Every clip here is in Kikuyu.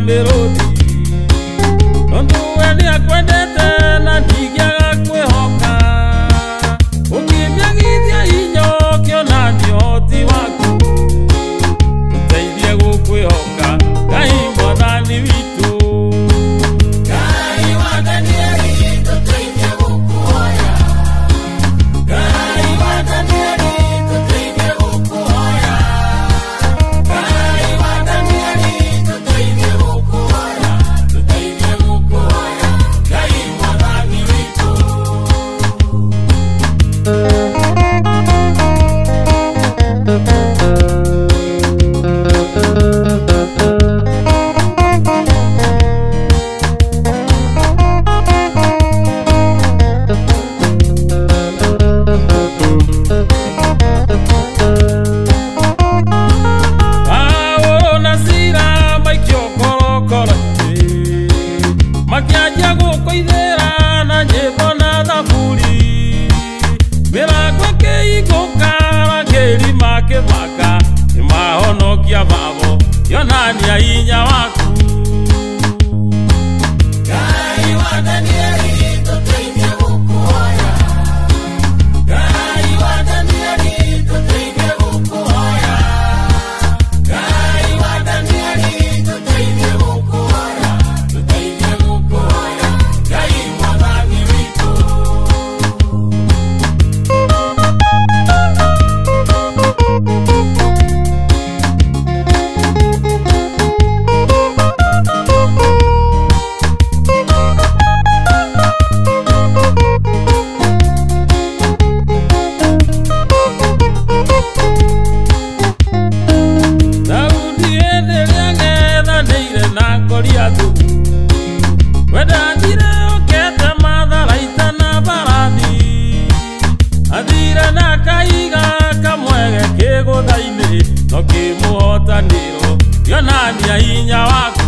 mĩrũthi Tondu we nĩakwendete na ndingĩaga kwĩhoka Ũkĩmĩagithia hinya ũkĩonania ũhoti waku Tũteithie gũkwĩhoka Ngai Mwathani witũ Ngai wa Danieli tũteithie gũkũhoya Ngai wa Danieli tũteithie gũkũhoya Ngai wa Danieli tũteithie gũkũhoya Tũteithie gũkũhoya Ngai Mwathani witũ. Paulo na Sila maikio korokoro-inĩ makĩanjia gũkũithĩra na nyĩmbo na thaburi mĩrango ĩkĩhingũka arangĩri makĩmaka nĩmahonokia mabo yonania hinya waku Ngai wa Danieli tũteithie gũkũhoya Ngai wa Danieli tũteithie gũkũhoya Ngai wa Danieli tũteithie gũkũhoya Tũteithie gũkũhoya Ngai Mwathani witũ. Daudi hĩndĩ ĩrĩa ang'ethanĩire na Goliathũ we ndathire okete matharaita na mbarathi athire na kahiga kamwe kĩgũtha-inĩ no kĩmũhotanĩro kĩonania hinya waku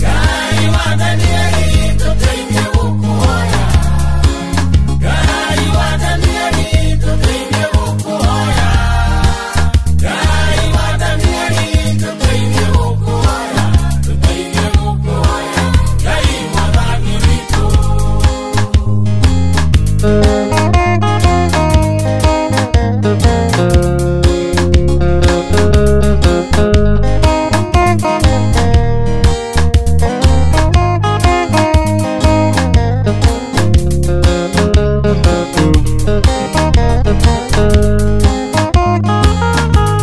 Ngai wa Danieli tũteithie gũkũhoya Ngai wa Danieli tũteithie gũkũhoya Ngai wa Danieli tũteithie gũkũhoya Tũteithie gũkũhoya Ngai Mwathani witũ.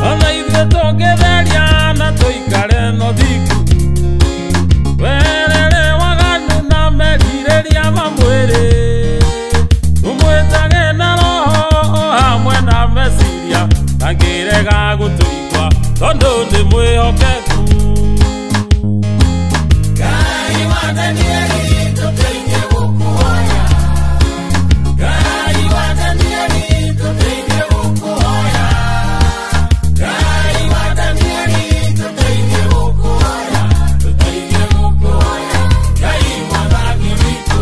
Ona ithuĩ tũngĩtheria na tũikare na ũthingu werere waganu na merirĩria ma mwĩrĩ tũmwĩtage na roho o hamwe na meciria ndangĩrega gũtũigua tondũ nĩ mwĩhokeku Ngai wa Danieli tũteithie gũkũhoya Ngai wa Danieli tũteithie gũkũhoya Ngai wa Danieli tũteithie gũkũhoya Tũteithie gũkũhoya Ngai Mwathani witũ.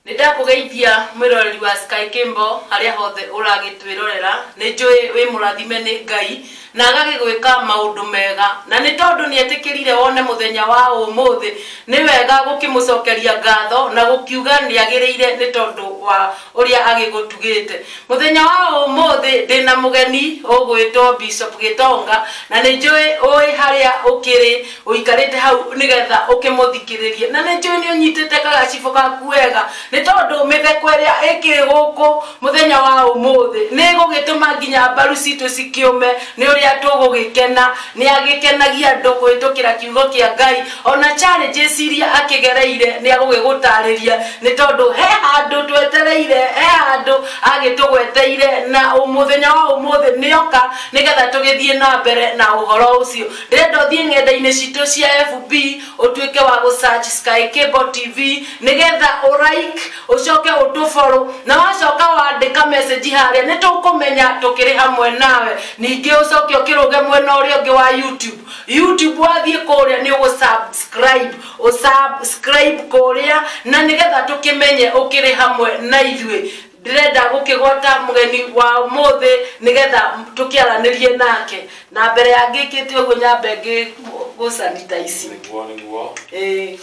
Nĩndakũgeithia mwĩroreri wa Sky Kimbo harĩa hothe ũragĩtwĩrorera nĩ njũĩ wĩ mũrathime nĩ Ngai na agagĩgwĩka maũndũ mega na nĩ tondũ nĩetĩkĩrire wone mũthenya wa ũmũthĩ nĩ wega gũkĩmũcokeria ngatho na gũkiuga nĩagĩrĩire nĩ tondũ wa ũrĩa agĩgũtugĩte mũthenya wa ũmũthĩ ndĩna mũgeni ũgwĩtwo Bishop Gĩtonga na nĩ njũĩ ũĩ harĩa ũkĩrĩ ũikarĩte hau nĩgetha ũkĩmũthikĩrĩrie na nĩ njũĩ nĩ ũnyitĩte kagacibũ gaku wega nĩ tondũ mĩtheko ĩrĩa ĩkĩrĩ gũkũ mũthenya wa ũmũthĩ nĩ ĩgũgĩtũma nginya mbaru citũ cikĩũme nĩ ũrĩa tũgũgĩkena nĩ agĩkenagia andũ kũhĩtũkĩra kiugo kĩa Ngai ona challenges iria akĩgereire nĩ agũgĩgũtarĩria nĩ tondũ he handũ twetereire he handũ agĩtũgweteire na mũthenya wa ũmũthĩ nĩoka nĩgetha tũgĩthiĩ na mbere na ũhoro ũcio ndĩrenda ũthiĩ ng'enda-inĩ citũ cia FB ũtuĩke wa gũ search Sky Cable TV nĩgetha ũ like ũcoke ũtũfollow na wacoka wandĩka message harĩa nĩ tũkũmenya tũkĩrĩ hamwe nawe ningĩ ũcoke ũkĩrũge mwena ũrĩa ũngĩ wa YouTube YouTube wathiĩ kũrĩa nĩ ũgũ subscribe ũ subscribe kũrĩa na nĩgetha tũkĩmenye ũkĩrĩ hamwe na ithuĩ. Ndĩrenda gũkĩgwata mũgeni wa ũmũthĩ nĩgetha tũkĩaranĩrie nake na mbere ya ngĩkĩte ũguo nyambe ngĩgũsanitize. Nĩguo nĩguo. Ĩĩ,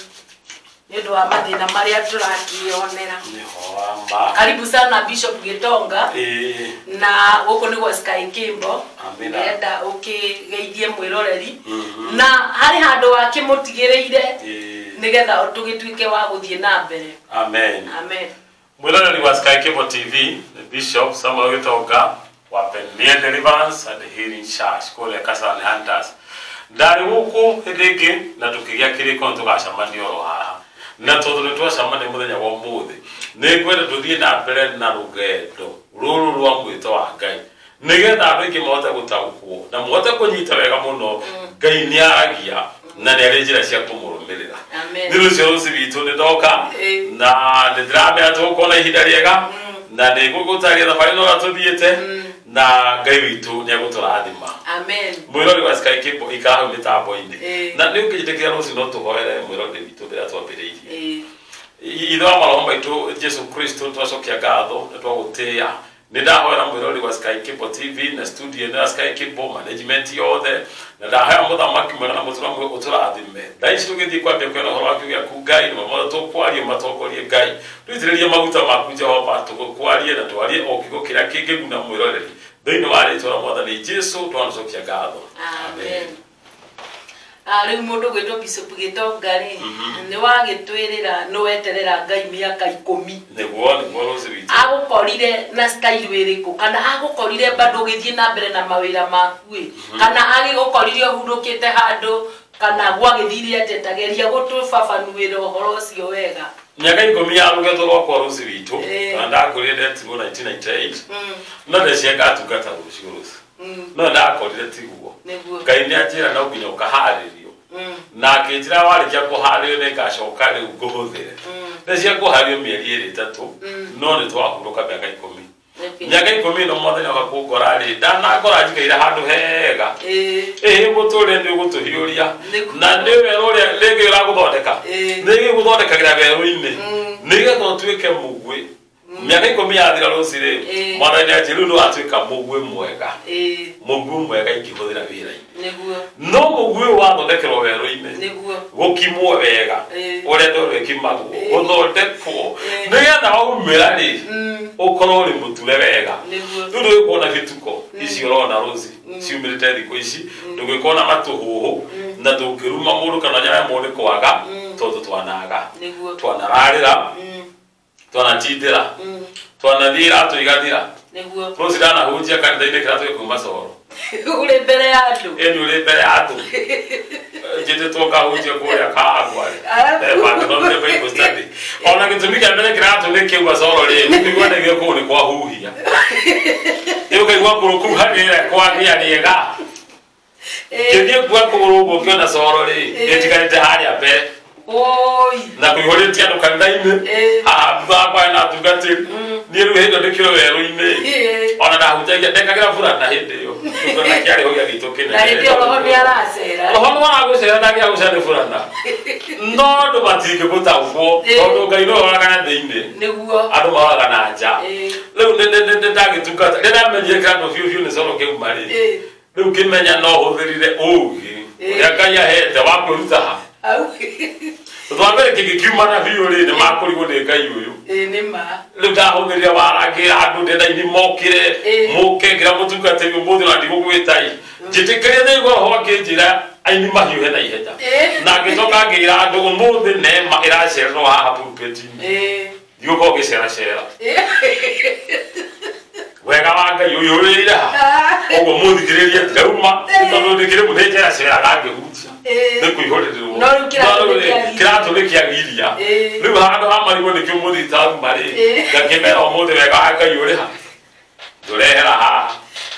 nĩ ũndũ wa mathĩna marĩa tũrakĩonera. Nĩho wa ma. Karibu sana Bishop Gitonga. Ĩĩ. Na gũkũ nĩguo Sky Kimbo. Amina. Ndĩrenda ũkĩgeithie mwĩroreri na harĩ handũ wakĩmũtigĩrĩire nĩgetha tũgĩtuĩke wa gũthiĩ na mbere. Amen. Amen. Mwĩroreri wa Sky Kimbo TV, Bishop Samuel Gitonga wa Peniel Deliverance and Healing Church kũrĩa Kasarani Hunters. Ndarĩ gũkũ hĩndĩ ĩngĩ na tũkĩgĩa kĩrĩko nĩ tũgacemania oro haha. Na tondũ nĩ twacemania mũthenya wa ũmũthĩ, nĩ ngwenda tũthiĩ na mbere na rũgendo rũrũ rwa mwĩto wa Ngai nĩgetha andũ aingĩ mahote gũtaũkwo na mahote kũnyita wega mũno Ngai nĩ aragia na nĩ arĩ njĩra cia kũmũrũmĩrĩra. Amen. Nĩ rũcio rũci witũ nĩ ndoka na nĩ ndĩramenya tũgũkorwo na ihinda rĩega na nĩ ngũgũtarĩria thabarĩ ĩno ũrĩa tũthiĩte na Ngai witũ nĩ egũtũrathima. Amen. Mwĩrori wa Sky Kimbo ikara hau mĩtambo-inĩ. Ĩĩ. Na nĩ ũngĩnjĩtĩkĩra rũciũ no tũhoere mwĩrori witũ rĩrĩa twambĩrĩirie. Ĩĩ. Ithe wa maroho maitũ Jesu Kristo twacokia ngatho nĩ twagũtĩĩa. Nĩ ndahoera mwĩrori wa Sky Kimbo TV na studio ĩno ya Sky Kimbo management yothe na ndahoya mũthamaki mwega na mũtũra mwega ũtũrathime. Thaa ici tũgĩthiĩ kwambia kuona ũhoro wa kiugo gĩaku Ngai nĩ mothe tũkwaria matongorie Ngai. Tũitĩrĩrie maguta maku Jehova tũgũkwarie na twarie o kiugo kĩrĩa kĩngĩguna mwĩroreri. Thĩinĩ wa rĩtwa rĩa Mwathani Jesu twanacokia ngatho. Amen. Rĩu mũndũ gwĩtwo Bishop Gitonga rĩ, nĩ wagĩtwĩrĩra nĩ weterera Ngai mĩaka 10. Nĩguo nĩguo rũci witũ. Agũkorire na style ĩrĩkũ kana agũkorire bado ũgĩthiĩ na mbere na mawĩra maku ĩ, kana agĩgũkorire ũhurũkĩte handũ kana gwagĩthire atĩa? Tageria gũtũbabanuĩra ũhoro ũcio wega. Mĩaka 10 ya rũgendo rwakwa rũci witũ Ĩĩ. na ndakũrire ndetirwo 1998 no ndeciria ngatungata rũciũ rũci no ndakorire tiguo. Nĩguo. Ngai nĩ anjĩra no nginya ũkaharĩrio na akĩnjĩra warĩkia kũharĩrio nĩ ngacoka rĩu ngũhũthĩre. Ndeciria ngũharĩrio mĩeri ĩrĩ ĩtatũ no nĩ twahurũka mĩaka 10. Okay. Mĩaka 10 ĩno Mwathani oka kũngora rĩ, ndanangora njikaire handũ hega. Ĩĩ. Ĩĩ mũtũrĩre nĩ ũgũtũhiũria Nĩguo. na nĩ werũ ũrĩa rĩngĩ ũragũthondeka Ĩĩ. nĩ gũthondekagĩra werũ-inĩ nĩgetha ũtuĩke mũguĩ. Mĩaka 10 yathira rũci rĩ, Ĩĩ. Mwathani anjĩra rĩu nĩ watuĩka mũguĩ mwega. Ĩĩ. Mũguĩ mwega ingĩhũthĩra wĩra-inĩ. Nĩguo. No mũguĩ ũyũ wathondekerwo werũ-inĩ Nĩguo. gũkimwo wega Ĩĩ. ũrĩa ndoro ĩkimagwo Ĩĩ. gũthondekwo Ĩĩ. nĩgetha waumĩra rĩ ũkorwo ũrĩ mũture wega. Nĩguo. Rĩu ndũgĩkorwo na bituko ici ũrona rũci ciumĩrĩte thikũ ici, ndũgĩkorwo na matũhũhũ na ndũngĩruma mũndũ kana nyamũ nĩ kwaga tondũ twanaga Nĩguo. twanararĩra twanatindĩra twanathiĩ iratũ igathira. Nĩguo. Rũci ndanahunjia kanitha-inĩ kĩratũ gĩkuma coro. Ũrĩ mbere ya andũ. Ĩni ũrĩ mbere ya andũ. Njĩtĩtwo ngahunjia kũrĩa Kagwa rĩ. Bangĩthomire Bible study. Ona gĩtũmi kĩa mbere kĩratũ nĩ kĩauma coro rĩ, nĩguo ndegire kũu nĩ kwahuhia. Ĩ ũkaigua kũgũrũ kũu harĩa kwagĩa rĩega. Ngĩthiĩ kuoya kũgũrũ ũguo ngĩona coro rĩ, ĩtigarĩte harĩa mbere. Oi. Na kũihũrĩtie andũ kanitha-inĩ. Ĩĩ. Haha thutha wakwa hena atungatĩri. Niĩ rĩu hĩndĩ ĩyo ndĩkĩrĩ werũ-inĩ. Ĩĩ. Ona ndahunjagia ndekagĩra burana hĩndĩ ĩyo. Tondũ na kĩarĩ ho gĩa gitũ kĩnene. Na hĩndĩ ĩyo roho nĩ aracera. Roho nĩ waragũcera na gĩa nĩ burana. No andũ matingĩgũtaũkwo Ĩĩ. tondũ Ngai nĩwe ũroraga na thĩinĩ. Nĩguo. Andũ maroraga na nja. Ĩĩ. Rĩu nĩ ndagĩtungata. Rĩrĩa ndamenyire kĩratũ biũ biũ nĩ coro kĩauma rĩ. Ĩĩ. Rĩu ngĩmenya no hũthĩrire ũũgĩ Ĩĩ. ũrĩa Ngai ahete wa kwĩruta ha. Au. Tondũ wa mbere kĩngĩkiumana biũ rĩ nĩ makũrigwo nĩ Ngai ũyũ. Ĩĩ nĩ ma. Rĩu ndahũthĩrire warangĩra andũ ndenda ini mokĩre Ĩĩ. mũke ngĩra mũtungatĩri ũmũthĩ na ndigũgwĩta ĩ. Njĩtĩkĩrie nĩ igua roho akĩnjĩra aini mahiũhe na ihenya. Ĩĩ. Na ngĩcoka ngĩra andũ ũmũthĩ nema ĩracererwo haha pulpit-inĩ. Ĩĩ. Ndigũkorwo ngĩceracera. Ĩĩ. Wega wa Ngai ũyũrĩire ha. Ũguo mũthikĩrĩrie ndirauma tondũ ndĩkĩrĩ mũthĩ njeraceraga ngĩhunjia. Ĩĩ. Nĩ kũihũrĩrĩrwo. No rĩu kĩratũ No rĩu nĩ kĩagiria. kĩratũ nĩ kĩagiria. Ĩĩ. Rĩu handũ ha marigwo nĩkĩo mũthĩ itauma rĩ, Ĩĩ. ngakĩmera ũmũthĩ wega wa Ngai ũrĩ ha. Ndũrehera haha.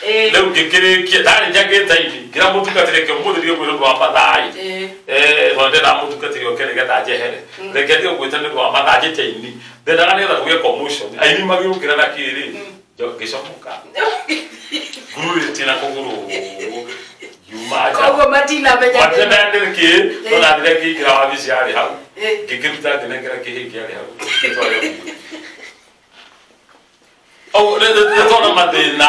Ĩĩ. Rĩu ngĩkĩrĩkia ndarĩ njagĩte ini ngĩra mũtungatĩri reke ũmũthĩ ndige kwĩra ũndũ wa mathaa-ĩ. Ĩĩ. Tondũ ndĩrenda mũtungatĩri oke nĩgetha njehere. Reke ndige gwĩta nĩ ũndũ wa mathaa njĩte ini. Ndendaga nĩgetha kũgĩe commotion. Aini magĩũkĩra na kĩrĩ. Ngĩcomoka. Ngururĩtie na kũgũrũ. Ngiuma nja. Koguo matinamenya Matinamenya nĩ kĩ, no ndathire ngĩingĩra wabici yarĩ hau. Ĩĩ. Ngĩkĩruta ngĩnengera kĩhĩ kĩarĩ hau. Ngĩtwara ũguo. Nĩ tona mathĩna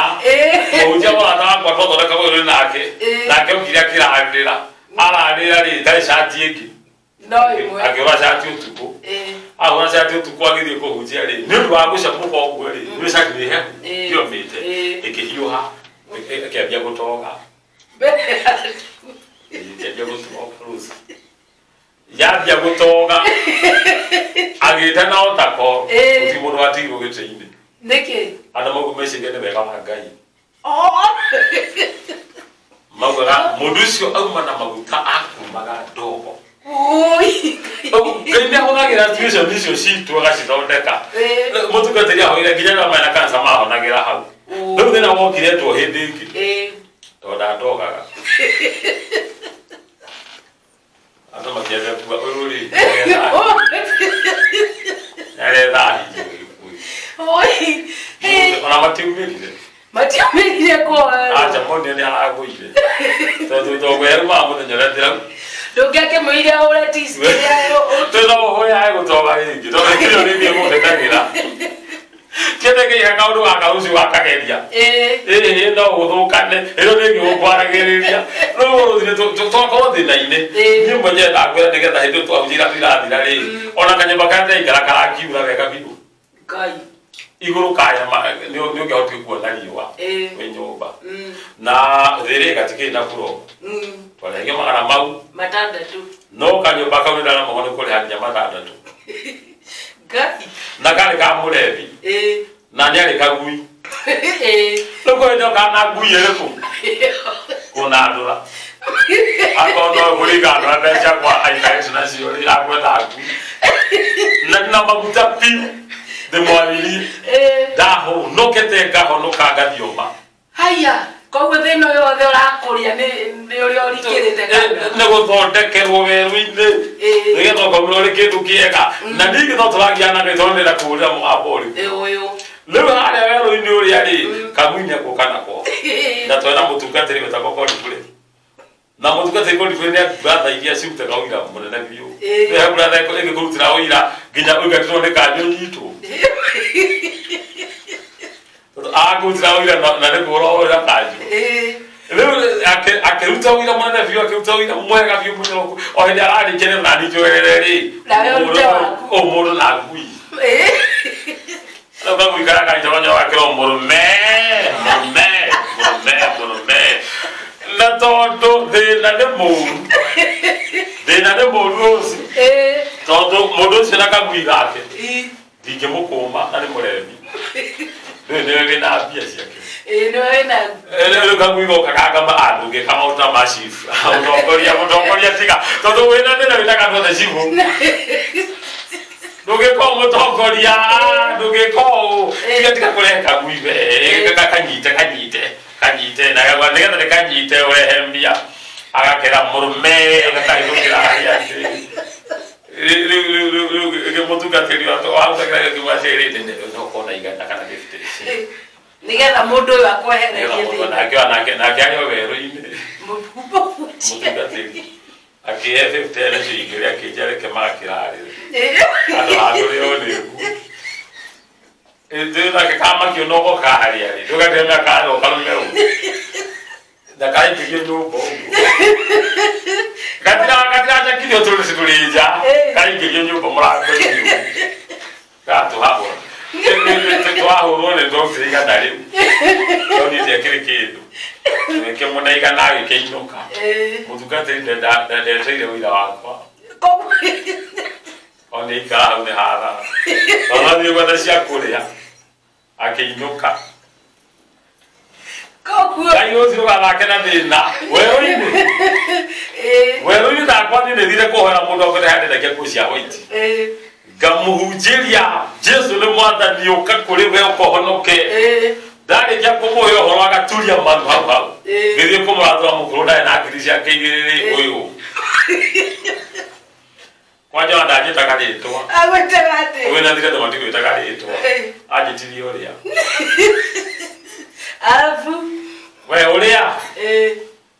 mũhunjia mũrata wakwa twathondeka ũyũ nake nake okire akĩrarĩra ararĩra rĩ ndarĩ cati ĩngĩ no ĩmwe akĩgũra cati ũtukũ agũra cati ũtukũ agĩthiĩ kũhunjia rĩ nĩ ũndũ wa gũcamũka ũguo rĩ nĩ cati nĩ hehu yomĩte ĩkĩhiũha ĩkĩambia gũtoga ĩkĩambia gũtoga rũci yambia gũtoga agĩta na otako gũtirĩ mũndũ watigirwo gĩtĩ-inĩ. Nĩkĩ? Andũ mauga meciria nĩ wega wa Ngai. Maugaga mũndũ ũcio auma na maguta akumaga ndogo. Ngai nĩ ahũthagĩra situation icio citũ agacithondeka. Mũtungatĩri ahoire nginya arĩa mena cancer mahonagĩra hau. Rĩu thĩna wokire two hĩndĩ ĩngĩ tondũ ndandogaga. Andũ makĩambia kuga ũyũ rĩ nĩarethahirie. Ona matiumĩrire. Matiumĩrire kũhoerwo. Acha monire nĩ aragũire. Tondũ tondũ yarumaga mũthenya ũrĩa ndĩrau. Ndũngĩakĩmwĩrire ahũre tici kĩrĩa Tondũ ũhũre agũtoga rĩngĩ. Tondũ kĩrĩa nĩthiĩ mũhetagĩra. Kĩndũ kĩiha kaũndũ gaka rũciũ gakageria. Ĩĩ no gũthũkane. Ĩno nĩ gũkwaragĩrĩria. Rĩu rũcinĩ twakorwo thĩna-inĩ. Niĩ mwenyewe ndakwĩra nĩgetha hĩndĩ ĩyo twahunjia irabu irathira rĩ. Ona kanyũmba karĩa ndaikara karakiura wega biũ. Ngai. Igũrũ kaya nĩ ũngĩahotire kuona riũa wĩ nyũmba. Na thĩ rĩ gatikĩrĩ na buroko. Twarĩhagia magana mau 6. No kanyũmba kau nĩ ndaramagwo nĩ kũrĩha nginya 6. Ngai. Na karĩ ka mũrebi. Na nĩ arĩ kagui. Rĩu kwĩ kana ngui ĩrĩkũ? Kũnandũra. Akorwo no kũringana na mbeca kwa aikarĩte nacio rĩ akwetha ngui. Na maguta piũ ndĩmwarĩrie. Ndahonokete ngahonoka ngathiũma. Haya, koguo thĩna ũyũ wothe ũrakũria nĩ ũrĩa ũrikĩrĩte kana? Nĩ gũthondekerwo werũ-inĩ nĩgetha ũkaumĩra ũrĩ kĩndũ kĩega. Na ningĩ no tũragia na Ngai tondũ nĩrenda kũhũrĩra mũgambo ũrĩkũ. Ũyũ. Rĩu harĩa werũ-inĩ ũrĩa rĩ kagui nĩegũka nako. Na twena mũtungatĩri wetagwo Godfrey. Na mũtungatĩri Godfrey nĩ brother iria cirutaga ũira mũnene biũ. Nĩ brother ĩngĩkũrutĩra ũira nginya ũingatĩrwo nĩ kanjũ nyitwo. Tondũ akũrutĩra ũira na nĩ kũhũra ũra kanjũ. Rĩu akĩruta ũira mũnene biũ akĩruta ũira mwega biũ mũnyoroku. O hĩndĩ ararĩkia na niĩ njoerere rĩ. Ũyũ mũndũ na ngui. Rĩu kagui karĩa kanjũ gakĩrwo mũrũme mũrũme mũrũme mũrũme. Na tondũ thĩna nĩ mũũru. Thĩna nĩ mũũru ũcio. Tondũ mũndũ ũcio na kagui gake ndingĩmũkũma na nĩ mũrebi. Rĩu nĩwe wĩna mbia ciake. Nĩwe wĩna. Rĩu kagui goka gakamba ndũngĩka maũndũ ta ma chief. Mũtongoria mũtongoria tiga. Tondũ wĩna thĩna wĩtaga andũ othe chief. Ndũngĩka ũũ mũtongoria ndũngĩka ũũ. Tiga tiga kũrehe kagui we. Kanyite kanyite. Kanyite na nĩgetha nĩ kanyite ũrehe mbia. Agakĩra mũrũme gakahithũkĩra harĩa thĩ. Rĩu mũtungatĩri warutagĩra gĩkiuga atĩrĩ no ũkorwo na 100 kana 50. Nĩgetha mũndũ ũyũ akwehererie thĩna. Nake arĩ o werũ-inĩ. Mũtungatĩri akĩhe 50 na icio igĩrĩ akĩnja reke magakĩrarĩre. Andũ agũrĩrwo nĩ nguo. Nake kamakio no goka harĩa rĩ ndũgateme kana ũkarume ũguo. Na kaingĩrio nyũmba ũguo. Gatiracakirio tũrĩ tũrĩ nja kaingĩrio nyũmba mũrango-inĩ. Gatũhahũra. Twahũrwo nĩ ndokire 100 rĩu. No niĩ ndiakĩrĩ kĩndũ. Ngĩkĩmũne 100 agĩkĩinũka. Mũtungatĩri ndendeteire ũira wakwa. O nĩ aikara hau nĩ hathara. Tondũ athiĩ gwetha cia kũrĩa akĩinũka. Koguo Ngai ũcio ũgathake na thĩna werũ-inĩ. Werũ-inĩ ndakwa niĩ nĩthire kũhoera mũndũ akwĩre harĩa ndendagia nguo cia white. Ngamũhunjĩria Jesũ nĩ mwathani ũka kũrĩ we ũkohonoke. Ndarĩkia kũmũhe ũhoro agaturia maru hau hau. Ngĩthiĩ kũmũrathũra mũkũrũ ndarĩ na ngiri ciake 2 rĩ ũyũ. Kwanja ndanjĩtaga rĩtwa. Agwĩtaga atĩa? Ũyũ na thire andũ matigwĩtaga rĩtwa. Anjĩtirie ũrĩa. Arabu We ũrĩa?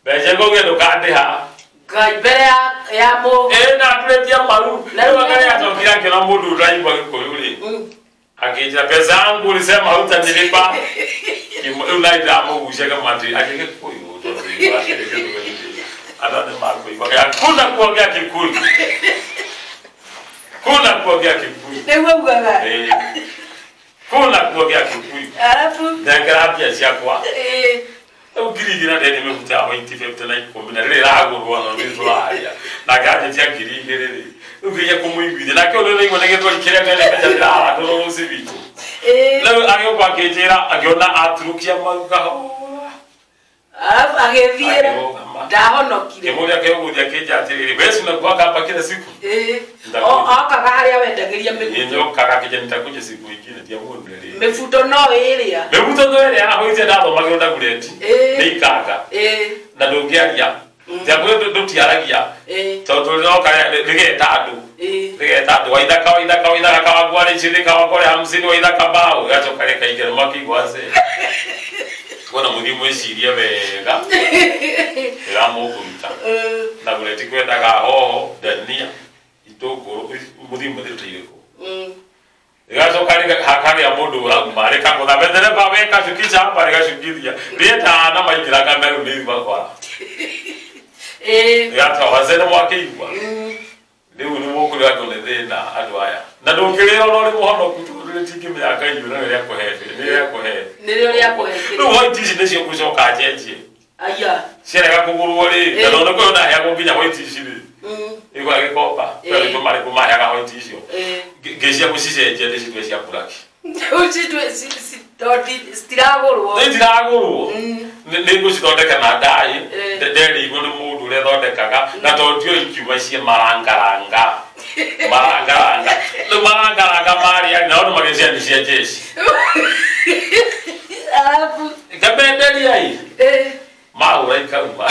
Mbeca ngũgĩa ndũkandĩha. Ngai mbere ya mũ. Na ndurĩtie maru. Na rĩu Rĩu akarĩa acokire akĩona mũndũ ũraigua Gĩkũyũ rĩ. Akija pesa yangu ulisema hutanilipa. Unaida mugucia kama ati akikuyu hakuna kuongea Kikuyu. Kuna kuongea Kikuyu. Nĩguo ugaga. Kuna kuongea Kikuyu. Alafu nengera mbia ciakwa. Rĩu 2,000 na ndĩmĩrute white 50 na 10 na rĩrĩ ĩragũrwo na nĩ tũraria. Na nganjĩtia 2,000 rĩ. Rĩu nginya kũmũiguithia. Nake ũrĩa ũraigua nĩ gĩthweri kĩrĩa kĩonekete ndĩrahandũrwo rũciũ witũ. Rĩu agĩũka akĩnjĩra akĩona aturukia maru kahora. Alafu agĩthiĩra. Ndahonokire. Kĩmũria kĩũgũthia kĩnja atĩrĩrĩ, wewe si unakuwaga hapa kila siku? Okaga harĩa wendagĩria mĩbuto. Nyokaga kĩnja nitakuja siku ingine ndiamuonire rĩngĩ. Mĩbuto no ĩrĩa. Mĩbuto no ĩrĩa ahũithia ndathomagĩrwo na gureti. Nĩ ikanga. Na ndũngĩaria. Ndiakwĩra ndũtiaragia. Tondũ rĩroka rĩgeta andũ. Rĩgeta andũ waithaka waithaka waithaka kawangware 20 kawangware 50 waithaka mbaũ gĩgacoka rĩkaingĩra makĩigua ce. Kuona mũthiĩ mwĩcirie wega rĩrĩa mũkũruta. Na gureti kwendaga hoho, ndania, itũngũrũ, mũthiĩ mũthirute irĩkũ. Rĩgacoka hakagĩa mũndũ ũrauma rĩkagũtha ndereba weka cukisha hapa rĩgacukithia rĩetana maingĩraga meru nĩ makora. Rĩgatoa wazee nĩ mwakĩigua. Rĩu nĩ mũkũrĩ andũ nĩ thĩna andũ aya. Na ndũngĩrĩra ona ũrĩ mũhonoku tondũ rĩtingĩmenya Ngai nĩ rĩakũhe nĩ rĩakũhe. Nĩrĩo rĩakũhe. Rĩu white ici nĩcio ngũcoka njenjie. Aya. Ciarega kũgũrwo rĩ, na tondũ kwĩ ndaheagwo nginya white ici rĩ. Ĩgwa gĩkomba, kwĩ arutwo marĩ maheaga white icio. Ngĩcia gũcicenjia ndĩcitue cia black. Ũcitue citiragũrwo. Nĩ itiragũrwo. Nĩ ngũcithondeka na ndaĩ, nderĩirwo nĩ mũndũ ũrĩa thondekaga, na tondũ ndiũĩ ingiuma ciĩ marangaranga. Marangaranga. Rĩu marangaranga marĩa nao nĩ magĩcia nĩ cia jeshi. Alafu ngamenderia ĩ. Mahũra ikauma.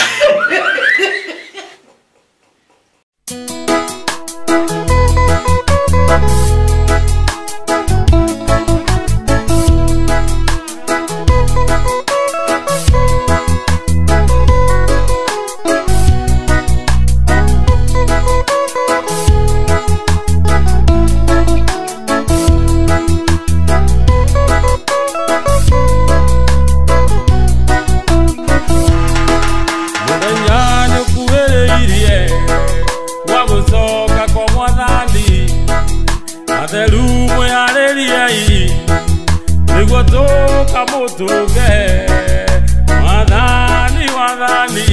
Wathani wathani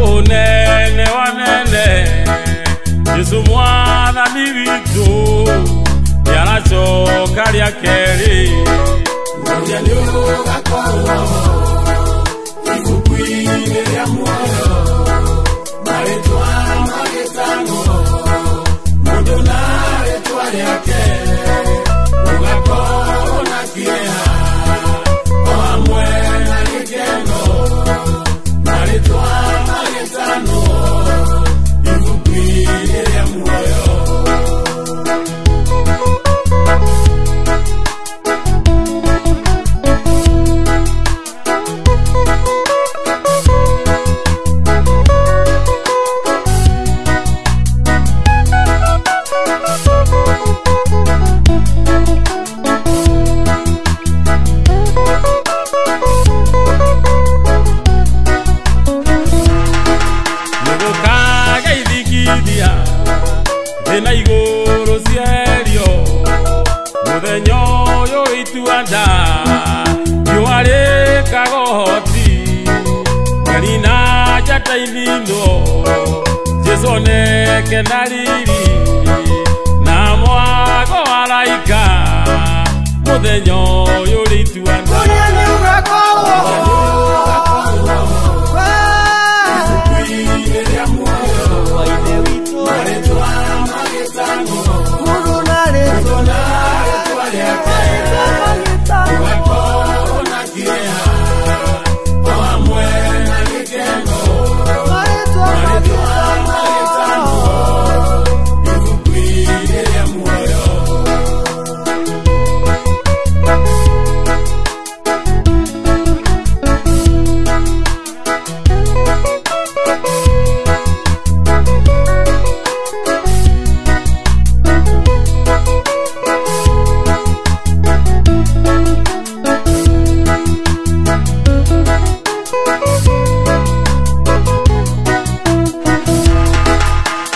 unene wanene Jesu mwathani witũ nĩaracoka rĩa kerĩ. Ũrĩa nĩũgakorwo ibuku-inĩ rĩa muoyo marĩtwa magĩtanwo mũndũ na rĩtwa rĩake ũgakorwo na kĩeha o hamwe na gĩkeno marĩtwa magĩtanwo ibuku-inĩ rĩa muoyo. Thĩna igũrũ cieherio mũthenya ũyũ itua nda riũa rĩkagohoti mweri na njata ininwo Jesũ oneke na riri na mwago wa araika mũthenya ũyũ rĩitua nda. Ũrĩa nĩũgakorwo ibuku-inĩ rĩa muoyo marĩtwa magĩtanwo mũndũ na rĩtwa rĩake ũgakorwo na kĩeha o hamwe na gĩkeno marĩtwa magĩtanwo ibuku-inĩ rĩa muoyo.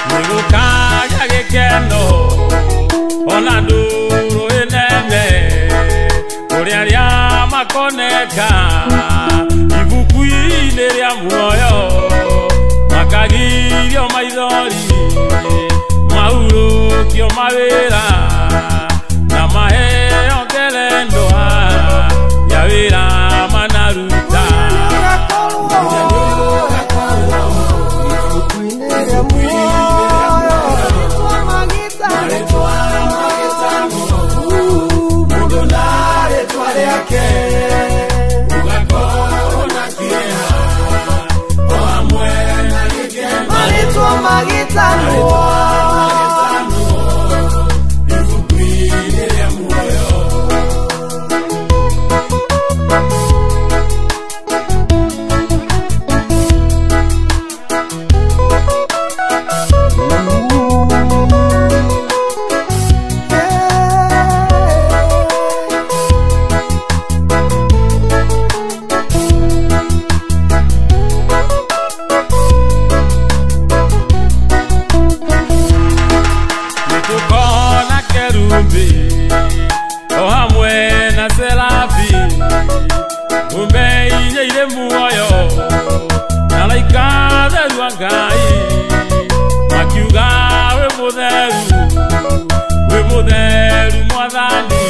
Nĩgũkagĩa gĩkeno ona ndũrũ ĩnene kũrĩ arĩa makoneka ibuku-inĩ rĩa muoyo makagirio maithori mahurũkio mawĩra na maheo ngerenwa ya wĩra manaruta. Nĩtũkona kerubi o hamwe na serafi ng'ombe iria irĩ muoyo na araika atheru a Ngai makiuga wĩ mũtheru wĩ mũtheru Mwathani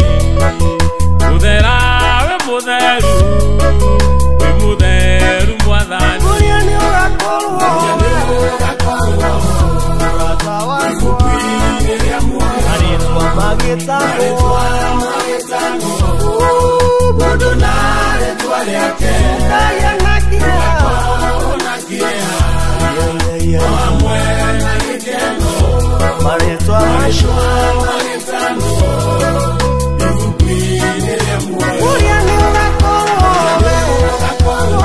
mũthera wĩ mũtheru wĩ mũtheru Mwathani. Ũrĩa nĩ ũgakorwo mũrata wakwa marĩtwa magĩtagwo Mũndũ na rĩtwa rĩake kagĩa na kĩeha na kĩeha hamwe na gĩkeno marĩtwa macio magĩtanwo ibuku-inĩ rĩa muoyo. Ũrĩa nĩ ũgakorwo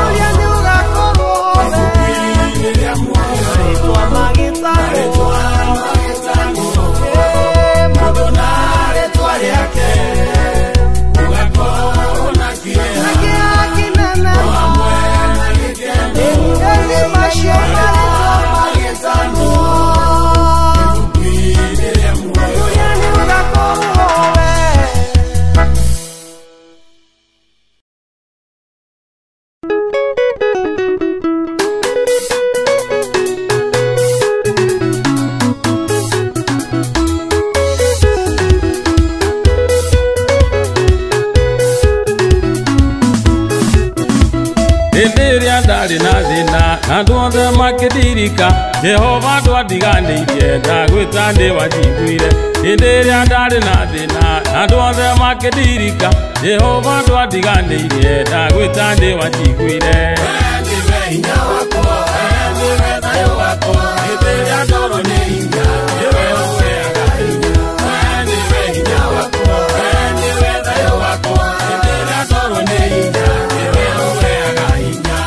ũrĩa nĩ ũgakorwo Ibuku-inĩ rĩa muoyo marĩtwa magĩtagwo magĩtanwo mũndũ na rĩtwa rĩake ũgakorwo na kĩeha na kĩeha kĩnene hamwe na gĩkeno ĩndĩ macio marĩtwa magĩtanwo ibuku-inĩ rĩa muoyo. Ũrĩa nĩ ũgakorwo we. Hĩndĩ ĩrĩa ndarĩ na thĩna na andũ othe makĩndirika Jehova ndwandiganĩirie ndagwĩta nĩwanjiguire. Hĩndĩ ĩrĩa ndarĩ na thĩna na andũ othe makĩndirika Jehova ndwandiganĩirie ndagwĩta nĩwanjiguire. Nĩwe hinya wakwa, nĩwe thayũ wakwa, hĩndĩ ĩrĩa ndorwo nĩ hinya, nĩwe ũheaga hinya. Nĩwe hinya wakwa, nĩwe thayũ wakwa, hĩndĩ ĩrĩa ndorwo nĩ hinya, nĩwe ũheaga hinya.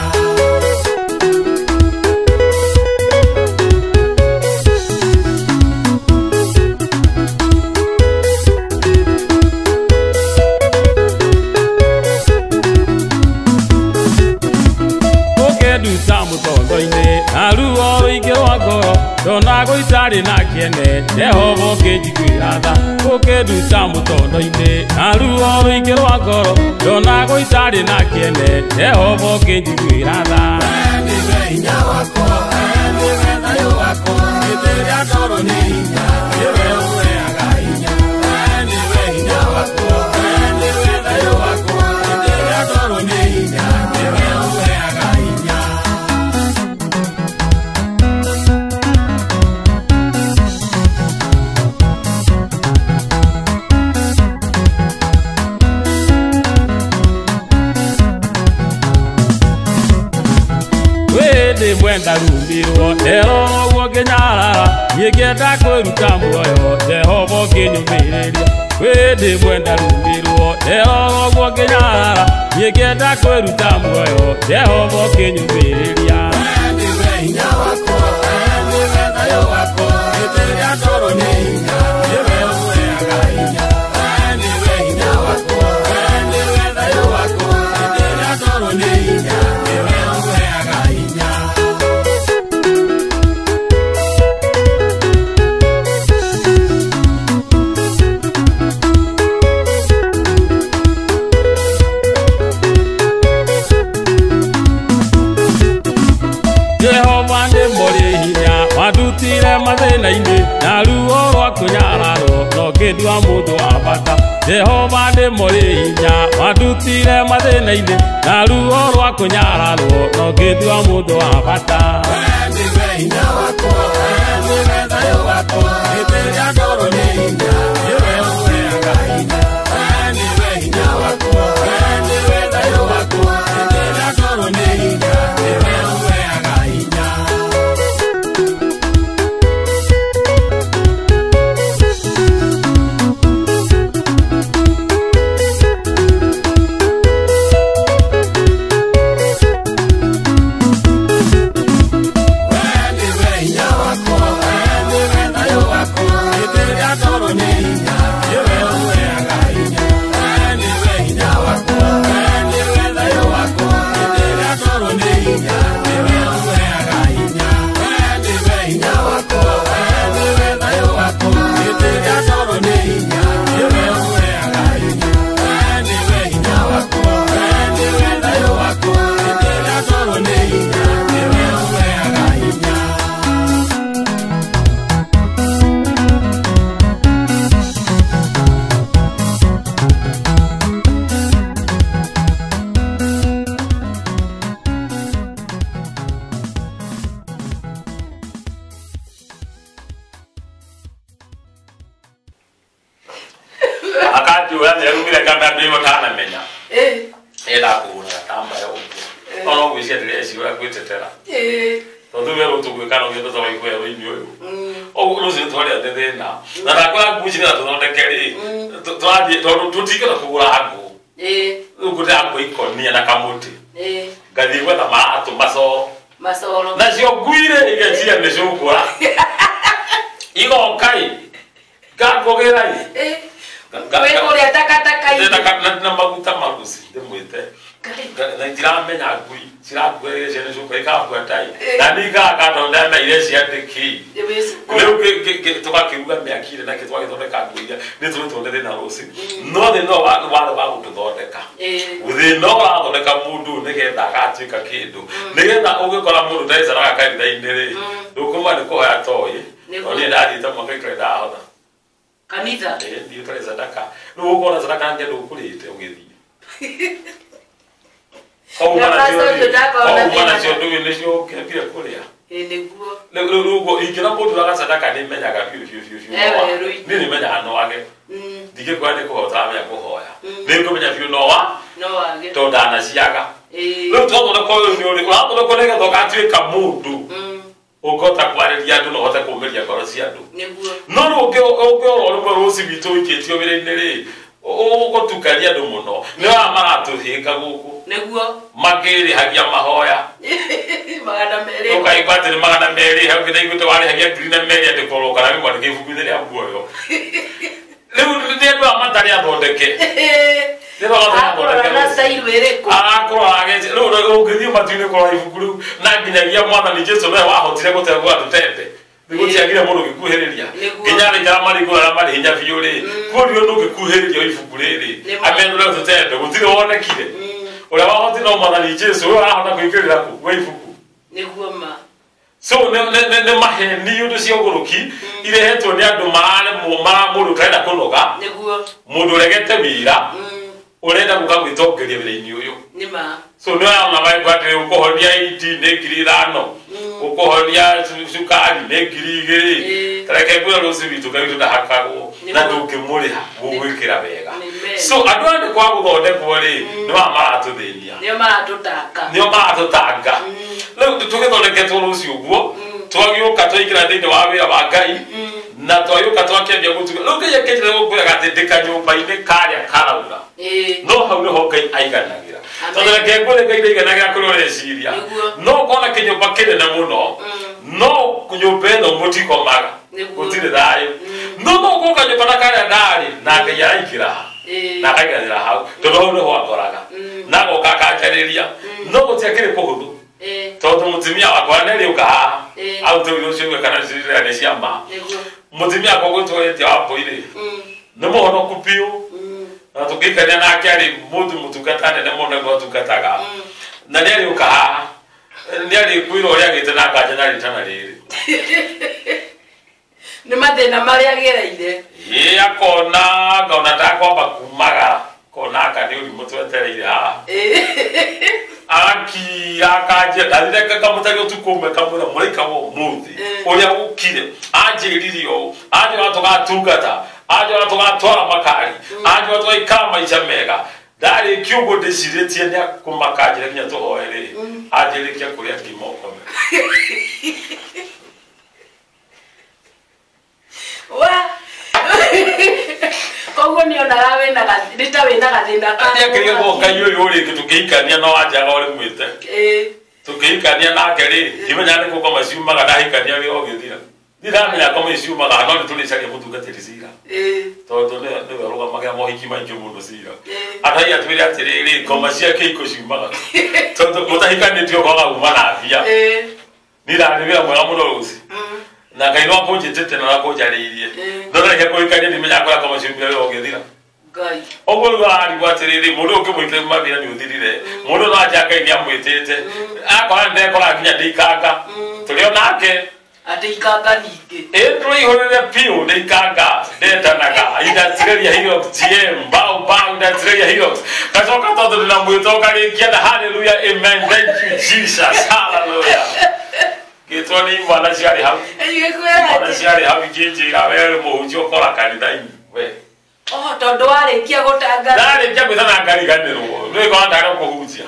Ũkĩnduta mũtondo-inĩ na ruo rũingĩ rwa ngoro ndonagwo itarĩ na kĩene Jehova ũkĩnjiguĩra tha. Ũkĩnduta mũtondo-inĩ na ruo rũingĩ rwa ngoro ndonagwo itarĩ na kĩene Jehova ũkĩnjiguĩra tha. Nĩwe hinya wakwa, nĩwe thayũ wakwa, hĩndĩ ĩrĩa ndorwo nĩ hinya, nĩwe ũheaga hinya. Nĩwe hinya wakwa, nĩwe thayũ wakwa, hĩndĩ ĩrĩa ndorwo nĩ hinya, nĩwe ũheaga hinya. Wĩndĩ mwenda rumbirwo nderorwo ũguo ngĩnyarara niĩ ngĩenda kwĩruta muoyo Jehova ũkĩnyũmĩrĩria. Wĩndĩ mwenda rumbirwo nderorwo ũguo ngĩnyarara niĩ ngĩenda kwĩruta muoyo Jehova ũkĩnyũmĩrĩria. Nĩwe hinya wakwa, nĩwe thayũ wakwa, hĩndĩ ĩrĩa ndorwo nĩ hinya, nĩwe ũheaga hinya. Nĩwe hinya wakwa, nĩwe thayũ wakwa, hĩndĩ ĩrĩa ndorwo nĩ hinya, mathĩna-inĩ na ruo rwa kũnyararwo no ngĩndua mũndũ wa bata. Jehova nĩ mũrĩ hinya wandutire mathĩna-inĩ na ruo rwa kũnyararwo no ngĩndua mũndũ wa bata. Nĩwe hinya wakwa, nĩwe thayũ wakwa, hĩndĩ ĩrĩa ngorwo nĩ hinya, nĩwe ũheaga hinya. Nĩwe hinya wakwa, nĩwe thayũ wakwa, hĩndĩ ĩrĩa ngorwo nĩ hinya, nĩwe ũheaga hinya. Nĩwe hinya wakwa, nĩwe thayũ wakwa, hĩndĩ ĩrĩa ngorwo nĩ hinya, nĩwe ũheaga hinya. Nĩwe hinya wakwa, nĩwe thayũ wakwa, hĩndĩ ĩrĩa ngorwo nĩ hinya, nĩwe ũheaga hinya. Nĩwe hinya wakwa, nĩwe thayũ wakwa, hĩndĩ ĩrĩa ngorwo nĩ hinya, nĩwe ũheaga hinya. Nĩwe hinya wakwa, nĩwe thayũ wakwa, hĩndĩ ĩrĩa ngorwo nĩ hinya, nĩwe ũheaga hinya. Akanjũra nĩarumire ngamba ndĩmo tanamenya Eh, enda kũgũra gatambaya ũguo no no gwĩcia ndĩreciria gwĩtetera eh, tondũ werũ tũgwĩka no gĩtũ tũraigua werũ-inĩ ũyũ mm, ũguo rũciũ twarĩa thĩ thĩna na ndakwĩra nguo ici nĩgetha tũthondeke rĩ tũrathiĩ tondũ tũtingĩhota kũgũra ngũ eh, rĩu ngũtega ngũ ikonia na kamũtĩ eh, ngathiĩ gwetha maratũ macoro macoro. nacio nguirĩ igecia mĩcungwa igoka ĩ ngangũgĩra ĩ Eh, wĩ kũrĩa takataka-inĩ. na maguta maruci ndĩmwĩte Ngai. na itiramenya ngui ciranguĩrĩire ciana cukwa ikangua tai Eh. na ningaka tondũ ndemeire ciandĩki Nĩ wĩ- rĩu tũgakĩruga mĩaki-rĩ nakĩ twagĩthondeka nguo iria nĩ tũrĩtwo nĩ thĩna rũci no thĩna ũyũ warĩ wa gũtũthondeka Eh, thĩna ũrathondeka mũndũ nĩgetha agatuĩka kĩndũ nĩgetha ũngĩkora mũndũ ndecaraga kanitha-inĩ rĩ ndũkũma nĩ kũhoya toĩ Nĩguo. no niĩ ndathiĩte mwaka itarĩ ndahotha kanitha. Ĩĩ, thiĩ ũtarĩ sadaka rĩu ũkona sadaka nĩ andũ ũkũrĩte ũgĩthiĩ Na pastor ũcio ndakorwo na auma thĩna. nacio ndũĩ nĩcio ũkĩambire kũrĩa Eh, nĩguo. rĩu ũguo ingĩra mũndũ ũraga sadaka nĩ menyaga biũ biũ biũ biũ Eh, no wage. werũ-inĩ. Niĩ nĩ menyaga no wage Mm, ndingĩkwĩra nĩ kũhoya ũtaramenya kũhoya nĩ ngũmenya biũ no wa no wage. tondũ ndanaciaga Eh, rĩu twathondekwo ũyũ nĩ ũrĩ ũrathondekwo nĩgetha ũgatuĩka mũndũ mm, ũngĩhota kwarĩria andũ na ũhote kũũmĩria ngoro cia andũ nĩguo. no rĩu ũngĩorwo rĩmwe rũci witũ ũikĩtio wĩra-inĩ rĩ ũgũtukaria andũ mũno nĩ aya maratũhĩnga gũkũ Nĩguo. makĩrĩhagia mahoya 200. ũkaigua atĩ nĩ 200 hau kĩndaiguĩte warĩhagia 200,000 atĩ korwo kana wĩmwandĩke ibuku-inĩ rĩa muoyo rĩu nĩ andũ aya matarĩ athondeke nĩ andũ aya matarĩ Akorwo athondeke na rũciũ. style ĩrĩkũ? Arakorwo ageci rĩu ũngĩthiĩ matu-inĩ kũrora ibuku rĩu na nginyagia mwathani Jesũ nĩwe wahotire gũtegũra tũtembe nĩgũtiagire mũndũ ũngĩkuhĩrĩria Nĩguo. nginya arĩa arĩa marĩ igũrũ arĩa marĩ hinya biũ rĩ kuonire ũndũ ũngĩkuhĩrĩria ibuku rĩrĩ Nĩguo. amenũre tũtembe gũtirĩ wonekire ũrĩa wahotire no mwathani Jesũ ũyũ arahota kũingĩrĩra kũ gwĩ ibuku Nĩguo ma. so nĩ maheni ũndũ cia ũgũrũki irehetwo nĩ andũ mararemwo mũndũ ũtarenda kũnoga Nĩguo. mũndũ ũregete wĩra Mm, ũrenda gũka gwĩtongeria wĩra-inĩ ũyũ nĩ ma. so nĩ arona maigua atĩ ũkũhonia iti nĩ 5,000 ũkũhonia cukari nĩ 2,000 Ĩĩ. tareke ngwĩre rũciũ witũ Ngai witũ ndahakagwo Nĩ na ma. ndũngĩmũrĩha mũgwĩkĩra wega Amen. so andũ aya nĩ kwaga gũthondekwo rĩ nĩ maya maratũthĩnia Nĩo maratũtanga. nĩo maratũtanga rĩu tũgĩthondeketwo rũciũ ũguo twagĩũka twaingĩra thĩinĩ wa wĩra wa Ngai na twagĩũka twakĩambia gũtuga rĩu Ngai akĩnjĩra gũkwĩraga atĩ ndĩ kanyũmba-inĩ karĩa karaura Eh, no hau nĩho Ngai aiganagĩra Amen. tondũ reke ngwĩre Ngai ndaiganagĩra kũrĩa ũreciria Nĩguo. no ũkona kĩnyũmba kĩnene mũno no nyũmba ĩno mũtikomaga Nĩguo. gũtirĩ thayũ no no ũgũka nyũmba na karĩa ndarĩ na Ngai araingĩra ha Eh. na akaiganĩra hau tondũ hau nĩho akoraga na agoka akanjarĩria no gũtiakĩrĩ kũhũthũ eh, tondũ mũtumia wakwa nĩarĩũka haha Eh. autũire ũcio uge kana nĩ cia ma nĩguo. mũtumia wakwa gwĩtwarĩtie wambũi rĩ Mm, nĩ mũhonoku biũ mm, na tũkĩikania nake arĩ mũndũ mũtungata nene mũno nĩguo atungataga na nĩ arĩũka haha nĩ arĩkwĩra ũrĩa agĩte na nganja na rĩtana rĩrĩ Nĩ mathĩna marĩa agereire. Ĩ akona ngona takwamba kumagara kona aka nĩ ũrimũ twetereire haha. Agakiya akanjia ndathire kamũtari ũtukũ ũmwe kamwĩra mũraika wa ũmũthĩ ũrĩa ũkire anjĩrire ũũ anjĩra tũgatungata anjĩra tũgatwara makari anjĩra tũgaikara maica mega ndarĩkia ũguo ndĩcirĩtie nĩ akũmaka njĩra nginya tũhoe rĩ anjĩrĩkia kũrĩa ngima ũkome. Koguo nĩ onaga wĩna nĩ ta wĩna gathĩna ka nĩakĩrire gũka ũyũ rĩngĩ tũkĩhikania no anjaga ũrĩ mwĩte tũkĩhikania nake rĩ ndimenya nĩ kũ ngoma ciumaga ndahikania wĩra ũgĩthira ndiramenya ngoma ciumaga no nĩ tũrĩcaria mũtungatĩri cira tondũ nĩwe ũrũgamagĩra mohiki maingĩ mũno cira andũ atwĩre atĩrĩrĩ ngoma cia kĩhiko ciumaga tondũ mũtahikanĩtie ũkoga uma na mbia niĩ ndarĩ wĩra mwega mũno rũci na Ngai no akũnjĩtĩte na akũnjarĩirie ndoreke kũhikania ndimenya kũrĩa ngoma ciumire wĩra ũgĩthira Ngai ũguo rĩu ararigwo atĩrĩrĩ mũndũ ũyũ ũngĩmũikĩra mawĩra nĩ ũthirire mũndũ no anja Ngai nĩ amwĩtĩte akora nĩndekora nginya ndĩikanga tũrĩ o nake atĩ ikanga ningĩ ĩ tũrĩihũrĩre biũ ndĩikanga ndetanaga indatirĩria Hilux GM bao bao indatirĩria Hilux gacoka tondũ ndĩna mwĩto ngarĩkia na hallelujah amen thank you Jesus hallelujah ngĩtwo nĩ imwana ciarĩ hau imwana ciarĩ hau ikĩnjĩra we wĩ mũhunjia ũkora kanitha-inĩ we Oh, tondũ warĩkia gũtangatha ndarĩkia gwĩtana ngariganĩrwo nĩũĩ korwo ndarĩ kũhunjia